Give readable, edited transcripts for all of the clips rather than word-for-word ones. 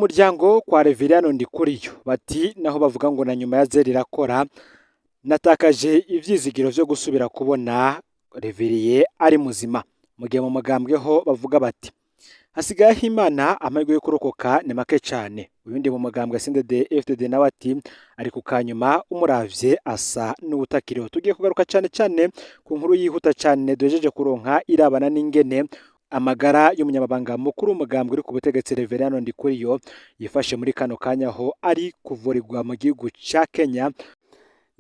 Muryango kwa Reveriyano Ndikuriyo bati naho bavuga ngo na nyuma ya zeri irakora, natakaje ivyizigiro vyo gusubira kubona Reveriye ari muzima. Mu gihe mu mugambwe ho bavuga bati hasigaye aho Imana, amahirwe yo kurokoka ni make cane. Uyundi mu mugambwe CNDD FDD nawe ati ari ku kanyuma, umuravye asa n'uwutakiriho. Tugiye kugaruka cane cane ku nkuru yihuta cane duhejeje kuronka irabana n'ingene amagara y'umunyamabanga mukuru w'umugambwe uri ku butegetsi Reveriyano Ndikuriyo yifashe muri kano kanya, aho ari kuvurirwa mu gihugu ca Kenya.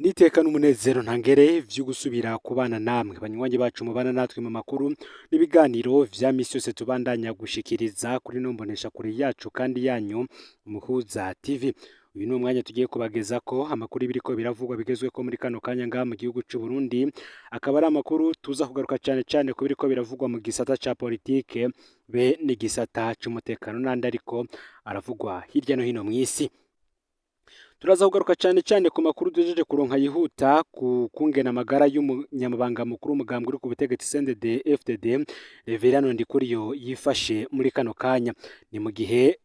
Niteka n'umunezero ntangere vyo gusubira kubana namwe, banywanyi bacu mubana natwe mu makuru n'ibiganiro vya misi yose tubandanya gushikiriza kuri no mbonesha kure yacu kandi yanyu, Umuhuza TV. Uyu ni umwanya tugiye kubagezako amakuru y'ibiriko biravugwa bigezweko muri kano kanya ngaha mu gihugu c'u Burundi, akaba ari amakuru tuza kugaruka cane cane ku biriko biravugwa mu gisata ca politike be n'igisata c'umutekano n'andi ariko aravugwa hirya no hino mw'isi. Turaza kugaruka cane cane ku makuru duhejeje kuronka yihuta ku kungena amagara y'umunyamabanga mukuru w'umugambwe uri ku butegetsi CNDD FDD Reveriyano Ndikuriyo yifashe muri kano kanya. Ni mu gihe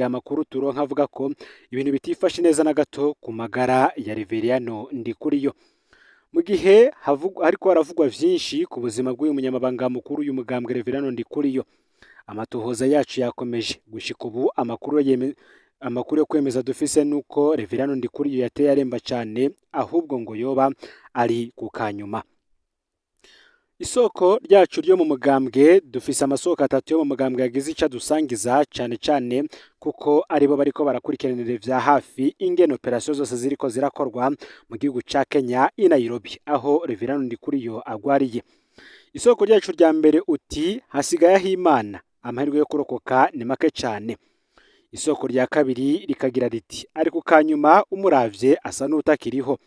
amakuru turonka avuga ko ibintu bitifashe neza na gato ku magara ya Reveriyano Ndikuriyo. Mu gihe hariko haravugwa vyinshi ku buzima bw'uyu munyamabanga mukuru uyu mugambwe Reveriyano Ndikuriyo, amatohoza yacu yakomeje. Gushika ubu amakuru yo kwemeza dufise nuko Reveriyano Ndikuriyo yateye aremba cane, ahubwo ngo yoba ari ku kanyuma. Isoko ryacu ryo mu mugambwe, dufise amasoko atatu yo mu mugambwe yagize ico adusangiza, cane cane kuko aribo bariko barakurikiranira vya hafi ingene operasiyo zose ziriko zirakorwa mu gihugu ca Kenya i Nairobi, aho Reveriyano Ndikuriyo agwariye. Isoko ryacu rya mbere uti hasigaye aho Imana, amahirwe yo kurokoka ni make cane. Isoko rya kabiri rikagira riti ari ku kanyuma, umuravye asa n'utakiriho.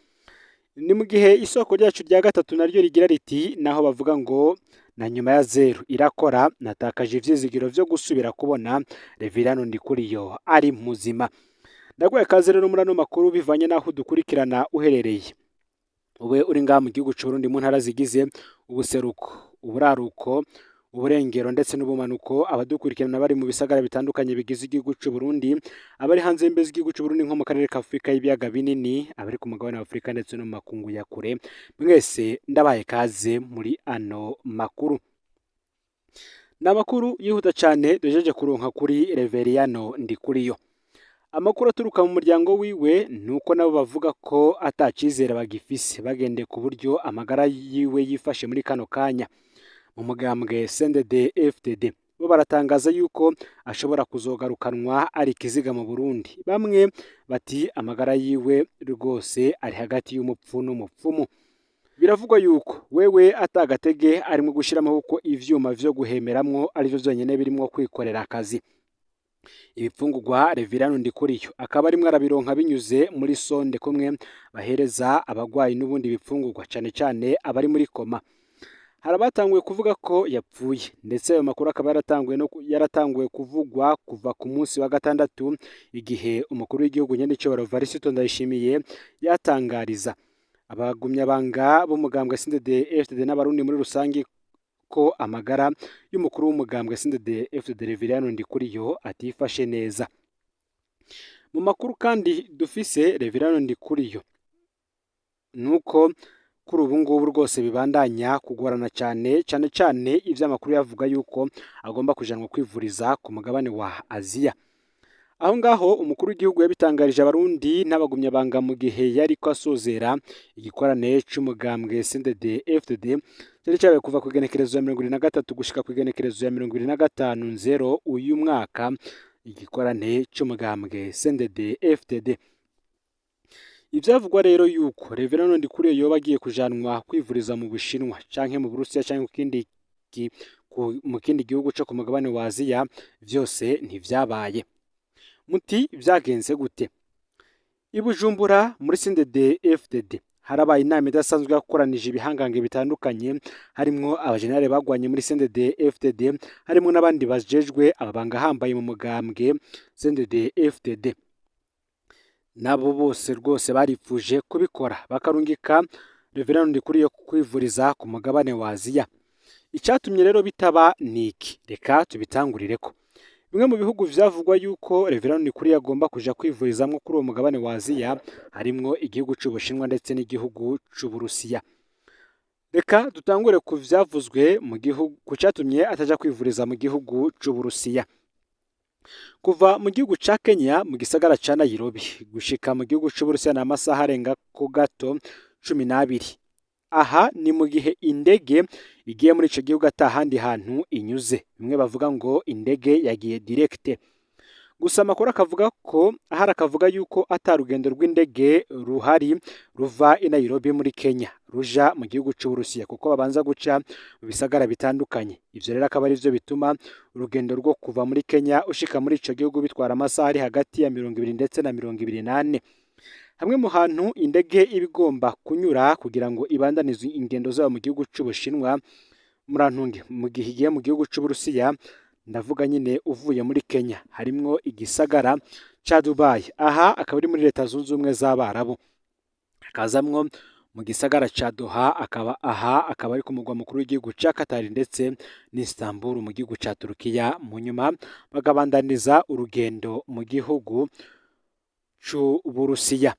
Ni mu gihe isoko ryacu rya gatatu naryo rigira riti naho bavuga ngo na nyuma ya zeru irakora, natakaje ivyizigiro vyo gusubira kubona Reveriyano Ndikuriyo ari muzima. Ndaguhaye ikaze rero muri ano makuru bivanye n'aho udukurikirana uherereye. Ube uri ngaha mu gihugu c'Uburundi mu ntara zigize ubuseruko, uburaruko, uburengero ndetse n'ubumanuko, abadukurikirana bari mu bisagara bitandukanye bigize igihugu c'u Burundi, abari hanze y'imbibe z'igihugu c'u Burundi nko mu karere ka Afurika y'ibiyaga binini, abari ku mugabane wa Afurika ndetse no mu makungu ya kure, mwese ndabaye kaze muri ano makuru. Ni amakuru yihuta cane duhejeje kuronka kuri Reveriyano Ndikuriyo. Amakuru aturuka mu muryango wiwe nuko nabo bavuga ko ata cizere bagifise bagendeye ku buryo amagara yiwe yifashe muri kano kanya. Mu mugambwe CNDD FDD bo baratangaza yuko ashobora kuzogarukanwa ari ikiziga mu Burundi. Bamwe bati amagara yiwe rwose ari hagati y'umupfu n'umupfumu. Biravugwa yuko wewe atagatege arimwo gushiramo, kuko ivyuma vyo guhemeramwo arivyo vyonyene birimwo kwikorera akazi. Ibifungurwa Reveriyano Ndikuriyo akaba arimwo arabironka binyuze muri sonde, kumwe bahereza abagwayi n'ubundi bifungurwa, cane cane abari muri koma. Hari abatanguye kuvuga ko yapfuye, ndetse ayo makuru akaba yaratanguye no yaratanguye kuvugwa kuva ku munsi wa gatandatu, igihe umukuru w'igihugu nyenicubahiro Varisito Ndayishimiye yatangariza abagumyabanga b'umugambwe CNDD FDD n'abarundi muri rusange ko amagara y'umukuru w'umugambwe CNDD FDD Reveriyano Ndikuriyo atifashe neza. Mu makuru kandi dufise Reveriyano Ndikuriyo nuko kuri ubu ngubu rwose bibandanya kugorana cyane, cyane cyane ivy'amakuru yavuga yuko agomba kujanwa kwivuriza ku mugabane wa Aziya. Aho ngaho umukuru w'igihugu yabitangarije abarundi n'abagumyabanga mu gihe yariko asozera igikorane c'umugambwe CNDD FDD cyari cyabaye kuva ku igenekerezo ya 23 gushika ku igenekerezo ya 25 nzero uyu mwaka, igikorane c'umugambwe CNDD FDD. Ivyavugwa rero yuko Reveriyano Ndikuriyo yoba agiye kujanwa kwivuriza mu Bushinwa canke mu Burusiya canke mu kindi gihugu co ku mugabane wa Aziya, vyose ntivyabaye. Muti vyagenze gute? I Bujumbura muri CNDD FDD harabaye inama idasanzwe yakoranije ibihangange bitandukanye, harimwo abajenerali bagwanye muri CNDD FDD, harimwo n'abandi bajejwe amabanga ahambaye mu mugambwe CNDD FDD. Nabo bose rwose barifuje kubikora bakarungika Reveriyano Ndikuriyo kwivuriza ku mugabane wa Aziya. Icatumye rero bitaba ni iki? Reka tubitangurireko. Bimwe mu bihugu vyavugwa yuko Reverend Ndikuriyo agomba kuja kwivurizamwo kuri uwo mugabane wa Aziya harimwo igihugu c'Ubushinwa ndetse n'igihugu c'Uburusiya. Reka dutangure ku vyavuzwe mu gihugu ku catumye ataja kwivuriza mu gihugu c'Uburusiya. Kuva mu gihugu ca Kenya mu gisagara ca Nairobi gushika mu gihugu c'Uburusiya ni amasaha arenga ku gato 12. Aha ni mu gihe indege igiye muri ico gihugu ata handi hantu inyuze. Bimwe bavuga ngo indege yagiye direct. Gusa amakuru akavuga ko ahari akavuga yuko ata rugendo rw'indege ruhari ruva i Nairobi muri Kenya ruja mu gihugu c'Uburusiya kuko babanza guca mu bisagara bitandukanye. Ivyo rero akaba arivyo bituma urugendo rwo kuva muri Kenya ushika muri ico gihugu bitwara amasaha ari hagati ya 20 ndetse na 24. Hamwe mu hantu indege iba igomba kunyura kugira ngo ibandanize ingendo zayo mu gihugu c'Ubushinwa, murantunge mu gihe igiye mu gihugu c'Uburusiya, ndavuga nyine uvuye muri Kenya, harimwo igisagara ca Dubai. Aha akaba ari muri Leta Zunze Ubumwe z'Abarabu. Hakazamwo mu gisagara ca Doha, akaba aha akaba ari ku mugwa mukuru w'igihugu ca Qatar ndetse n'Istanbul mu gihugu ca Turukiya, mu nyuma bakabandaniza urugendo mu gihugu c'Uburusiya.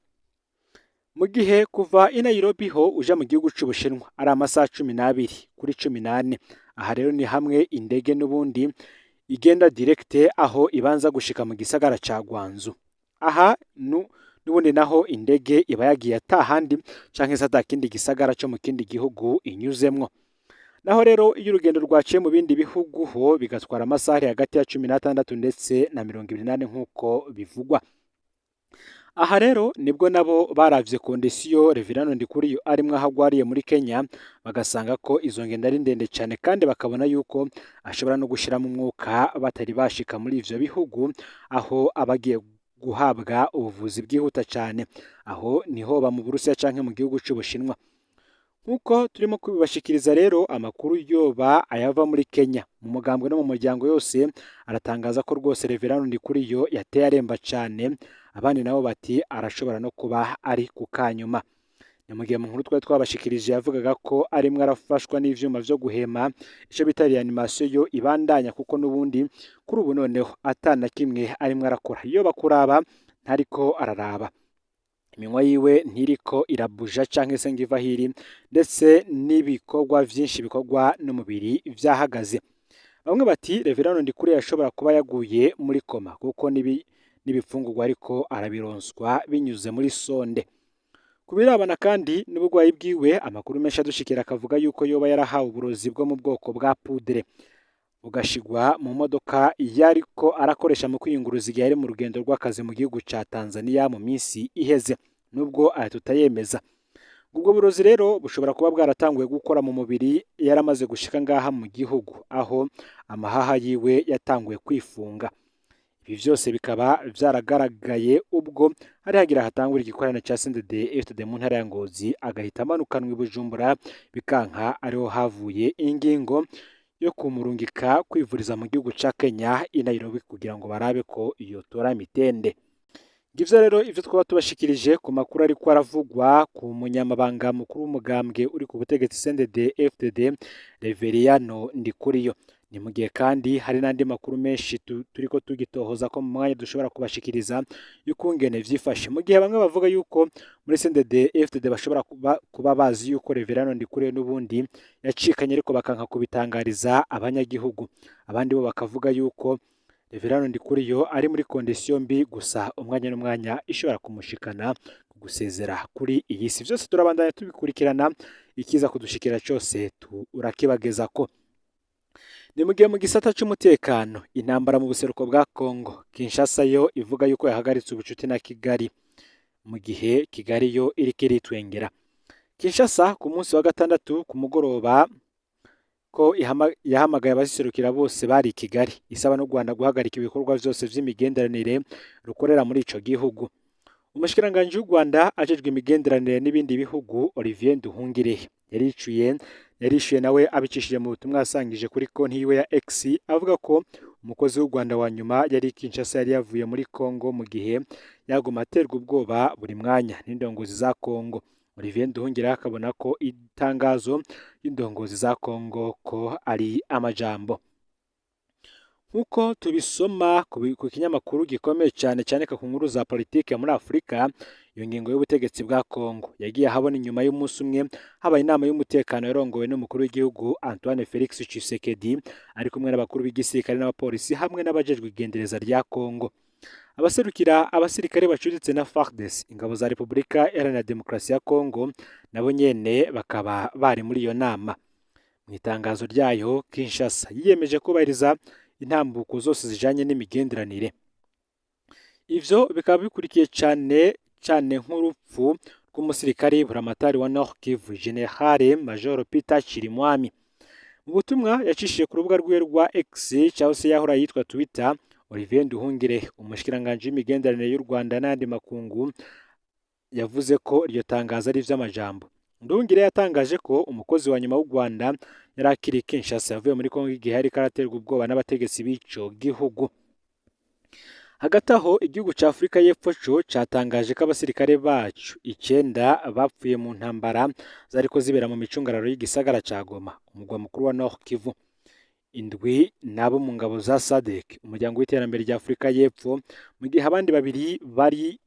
Mu gihe kuva i Nairobi ho uja mu gihugu c'Ubushinwa ari amasaha 12 kuri 14. Aha rero ni hamwe indege n'ubundi igenda direct aho ibanza gushika mu gisagara ca Guangzhou. Aha n'ubundi naho indege iba yagiye ata handi canke se ata kindi gisagara co mu kindi gihugu inyuzemwo. Naho rero iyo urugendo rwaciye mu bindi bihugu ho bigatwara amasaha ari hagati ya 16 ndetse na 24 nk'uko bivugwa. Aha rero nibwo nabo baravye condition Reverend Ndikuriyo arimwo aho agwariye muri Kenya, bagasanga ko izo ngendo ari ndende cane kandi bakabona yuko ashobora no gushiramo umwuka batari bashika muri ivyo bihugu aho aba agiye guhabwa ubuvuzi bwihuta cane. Aho niho ba mu Burusiya canke mu gihugu c'Ubushinwa. Nkuko turimo kubibashikiriza rero amakuru yoba ayava muri Kenya mu mugambwe no mu muryango yose aratangaza ko rwose Reverend Ndikuriyo yateye aremba cane, abandi nabo bati arashobora no kuba ari ku kanyuma. Ni mu gihe mu nkuru twari twabashikirije yavugaga ko arimwo arafashwa n'ivyuma vyo guhema, ico bita reanimation yo ibandanya kuko n'ubundi kuri ubu noneho ata na kimwe arimwo arakora. Iyo bakuraba ntariko araraba, iminwa yiwe ntiriko irabuja canke se ngo ive aho iri, ndetse n'ibikorwa vyinshi bikorwa n'umubiri vyahagaze. Bamwe bati Reverend Ndikuriyo yashobora kuba yaguye muri coma kuko n'ibifungurwa ariko arabironswa binyuze muri sonde. Ku birabana kandi n'uburwayi bwiwe, amakuru menshi adushikira akavuga yuko yoba yarahawe uburozi bwo mu bwoko bwa poudre, bugashigwa mu modoka yariko arakoresha mu kwiyunguruza igihe yari mu rugendo rw'akazi mu gihugu ca Tanzania mu minsi iheze, nubwo aya tutayemeza. Ubwo burozi rero bushobora kuba bwaratanguye gukora mu mubiri yaramaze gushika ngaha mu gihugu, aho amahaha yiwe yatanguye kwifunga. Ibi vyose bikaba vyaragaragaye ubwo hari hagira hatangura igikorane ca CNDD FDD mu ntara ya Ngozi, agahita amanukanwa i Bujumbura bikanka, ariho havuye ingingo yo kumurungika kwivuriza mu gihugu ca Kenya i Nairobi kugira ngo barabe ko yotora mitende. Ngivyo rero ivyo twaba tubashikirije ku makuru ariko aravugwa ku munyamabanga mukuru w'umugambwe uri ku butegetsi CNDD FDD Reveriyano Ndikuriyo. Ni mu gihe kandi hari n'andi makuru menshi turiko tugitohoza ko mu mwanya dushobora kubashikiriza y'ukungene vyifashe. Mu gihe bamwe bavuga yuko muri CNDD FDD bashobora kuba bazi yuko Reveriyano Ndikuriyo n'ubundi yacikanye ariko bakanka kubitangariza abanyagihugu. Abandi bo bakavuga yuko Reveriyano Ndikuriyo ari muri condition mbi gusa umwanya n'umwanya ishobora kumushikana ku gusezera kuri iyi si. Vyose turabandanya tubikurikirana, ikiza kudushikira cose turakibagezako. Ni mu gihe mu gisata c'umutekano intambara mu buseruko bwa Congo, Kinshasa yo ivuga yuko yahagaritse ubucuti na Kigali, mu gihe Kigali yo iriko iritwengera. Kinshasa ku munsi wa gatandatu ku mugoroba ko yahamagaye abaziserukira bose bari i Kigali, isaba n'u Rwanda guhagarika ibikorwa vyose vy'imigenderanire rukorera muri ico gihugu. Umushikiranganji w'u Rwanda ajejwe imigenderanire n'ibindi bihugu Olivier Nduhungirehe yarishuye nawe abicishije mu butumwa yasangije kuri konti yiwe ya X, avuga ko umukozi w'u Rwanda wa nyuma yari i Kinshasa yari yavuye muri Congo mu gihe yaguma aterwa ubwoba buri mwanya n'indongozi za Congo. Olivier Nduhungirehe akabona ko itangazo y'indongozi za Congo ko ari amajambo. Nk'uko tubisoma ku kinyamakuru gikomeye cyane cyandika ku nkuru za politike muri Afurika, iyo ngingo y'ubutegetsi bwa Kongo yagiye ahabona inyuma y'umunsi umwe habaye inama y'umutekano yarongowe n'umukuru w'igihugu Antoine Felix Tshisekedi ari kumwe n'abakuru b'igisirikare n'abapolisi hamwe n'abajejwe igendereza rya Kongo. Abaserukira abasirikare bacuditse na FARDC, ingabo za Repubulika Iharanira Demokarasi ya Kongo, nabo nyene bakaba bari muri iyo nama. Mu itangazo ryayo, Kinshasa yiyemeje kubahiriza intambuko zose zijanye n'imigenderanire. Ivyo bikaba bikurikiye cane cane nk'urupfu rw'umusirikare buramatari wa Nord Kivu, General Major Peter Chirimwami. Mu butumwa yacishije ku rubuga rwiwe rwa X cyangwa se yahora yitwa Twitter, Olivier Nduhungirehe, umushikiranganji w'imigenderanire y'u Rwanda n'ayandi makungu, yavuze ko iryo tangazo ari ivy'amajambo. Nduhungirehe yatangaje ko umukozi wa nyuma w'u Rwanda yari akiri Kinshasa yavuye muri Kongo igihe yariko araterwa ubwoba n'abategetsi b'ico gihugu. Hagati aho, igihugu ca Afurika y'Epfo co catangaje ko abasirikare baco 9 bapfuye mu ntambara zariko zibera mu micungararo y'igisagara ca Goma, umugwa mukuru wa Nord Kivu. 7 nabo mu ngabo za SADC, umuryango w'iterambere rya Afurika y'Epfo, mu gihe abandi 2 bari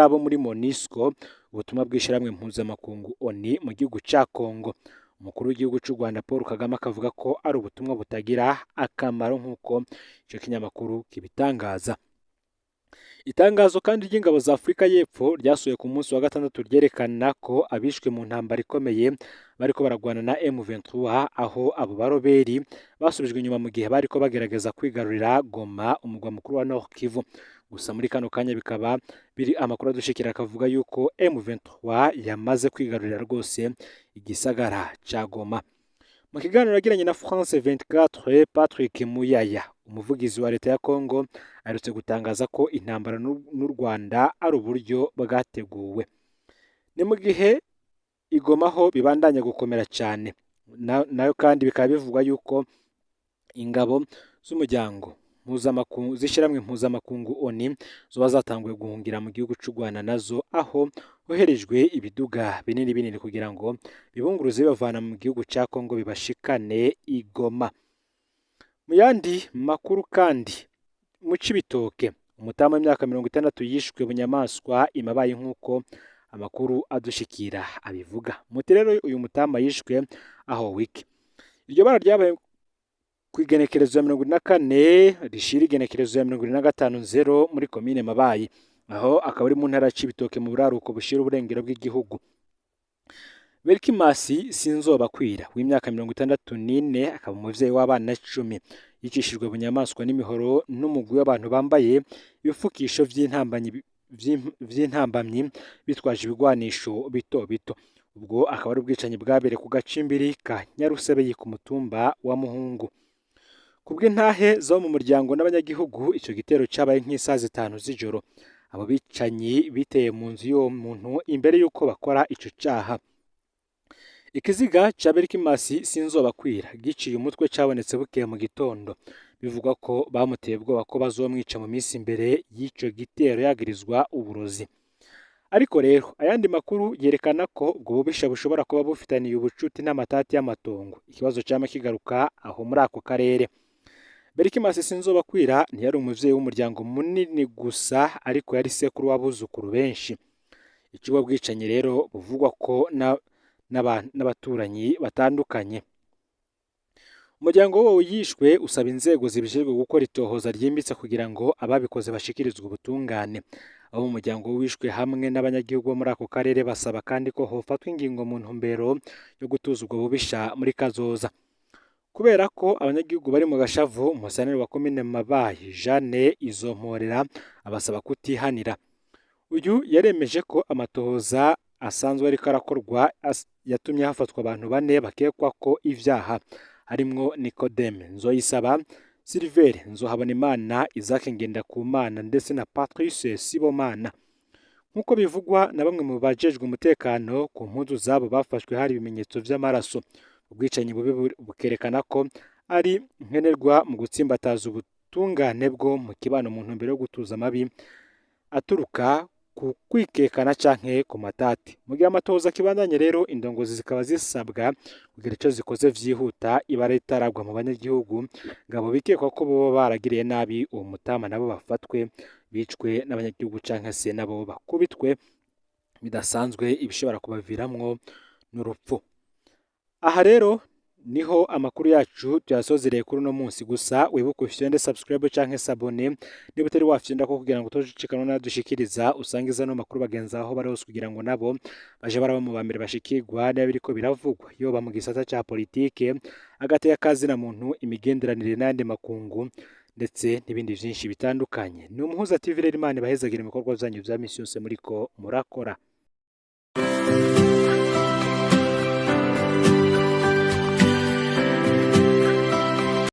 abo muri MONUSCO, ubutumwa bw'ishirahamwe mpuzamakungu ONU mu gihugu ca Kongo. Umukuru w'igihugu c'u Rwanda Paul Kagame akavuga ko ari ubutumwa butagira akamaro nk'uko ico kinyamakuru kibitangaza. Itangazo kandi ry'ingabo za Afurika y'Epfo ryasohoye ku munsi wa gatandatu ryerekana ko abishwe mu ntambara ikomeye bariko baragwana na M23, aho abo baroberi basubijwe inyuma mu gihe bariko bagerageza kwigarurira Goma, umugwa mukuru wa Nord Kivu. Gusa muri kano kanya bikaba biri amakuru adushikira akavuga yuko M23 yamaze kwigarurira rwose igisagara ca Goma. Mu kiganiro yagiranye na France 24, Patrick Muyaya, umuvugizi wa leta ya Kongo, aherutse gutangaza ko intambara n'u Rwanda ari uburyo bwateguwe. Ni mu gihe igomaho bibandanya gukomera cyane. Nayo kandi bikaba bivugwa yuko ingabo z'umuryango mpuzamakungu z'ishyirahamwe mpuzamakungu ONU zoba zatanguye guhungira mu gihugu c'u Rwanda nazo, aho hoherejwe ibiduga binini binini kugira ngo bibunguruze bibavana mu gihugu ca Kongo bibashikane i Goma. Mu yandi makuru kandi, mu Cibitoke, umutamu w'imyaka 60 yishwe bunyamaswa imabaye nk'uko amakuru adushikira abivuga. Muti rero uyu mutama yishwe aho wiki. Iryo bara ryabaye ku igenekerezo ya 74 rishira igenekerezo ya 75 muri komine Mabayi, aho akaba ari mu ntara ya Cibitoke mu buraruko bushira uburengero bw'igihugu. Berkimasi Sinzobakwira w'imyaka 64 akaba umuvyeyi w'abana 10, yicishijwe bunyamaswa n'imihoro n'umugwi w'abantu bambaye ibifukisho vy'intambamyi bitwaje ibigwanisho bito bito. Ubwo akaba ari ubwicanyi bwabereye ku gacimbiri ka Nyarusebeyi ku mutumba wa Muhungu. Kubw'intahe zo mu muryango n'abanyagihugu, ico gitero cabaye nk'isaha 5 z'ijoro. Abo bicanyi biteye mu nzu y'uwo muntu imbere y'uko bakora ico caha. Ikiziga ca Berkimasi Sinzobakwira giciye umutwe cabonetse bukeye mu gitondo. Bivugwa ko bamuteye ubwoba ko bazomwica mu minsi imbere y'ico gitero yagirizwa uburozi. Ariko rero ayandi makuru yerekana ko ubwo bubisha bushobora kuba bufitaniye ubucuti n'amatati y'amatongo, ikibazo cama kigaruka aho muri ako karere. Berkimasi Sinzobakwira ntiyari umuvyeyi w'umuryango munini gusa, ariko yari sekuru w'abuzukuru benshi. Icubwo bwicanyi rero buvugwa ko n'abaturanyi batandukanye. Umuryango w'uwo yishwe usaba inzego zibijejwe gukora itohoza ryimbitse kugira ngo ababikoze bashikirizwe ubutungane. Abo mu muryango wishwe hamwe n'abanyagihugu bo muri ako karere basaba kandi ko hofatwa ingingo mu ntumbero yo gutuza ubwo bubisha muri kazoza. Kubera ko abanyagihugu bari mu gashavu, umusaneri wa komine Mabayi Jeanne Izomporera abasaba kutihanira. Uyu yaremeje ko amatohoza asanzwe ariko arakorwa yatumye hafatwa abantu 4 bakekwa ko ivyaha, harimwo Nicodeme Nzoyisaba, Silver Nzohabonimana, Isaac Ngendakumana ndetse na Patrice Sibomana. Nk'uko bivugwa na bamwe mu bajejwe umutekano, ku mpuzu zabo bafashwe hari ibimenyetso vy'amaraso. Ubwicanyi bubi bukerekana ko ari nkenerwa mu gutsimbataza ubutungane bwo mu kibano mu ntumbero yo gutuza amabi aturuka ku kwikekana canke ku matati. Mu gihe amatohoza akibandanya rero, indongozi zikaba zisabwa kugira ico zikoze vyihuta ibara ritaragwa mu banyagihugu, ngo abo bikekwa ko boba baragiriye nabi uwo mutama nabo bafatwe bicwe n'abanyagihugu canke se nabo bakubitwe bidasanzwe, ibishobora kubaviramwo n'urupfu. Aha rero niho amakuru yacu tuyasozereye kuri uno munsi. Gusa wibuke ufyonde subscribe canke s'abonner niba utari wafyonda ko, kugira ngo utojicikanwa n'adushikiriza, usangiza ano makuru bagenzi aho bari hose, kugira ngo nabo baje baraba mu bambere bashikirwa niba biriko biravugwa, yoba mu gisata ca politike, agateka kazina muntu, imigenderanire n'ayandi makungu, ndetse n'ibindi vyinshi bitandukanye. Ni Umuhuza TV rero. Imana ibahezagire ibikorwa vyanyu vya misi yose muriko murakora.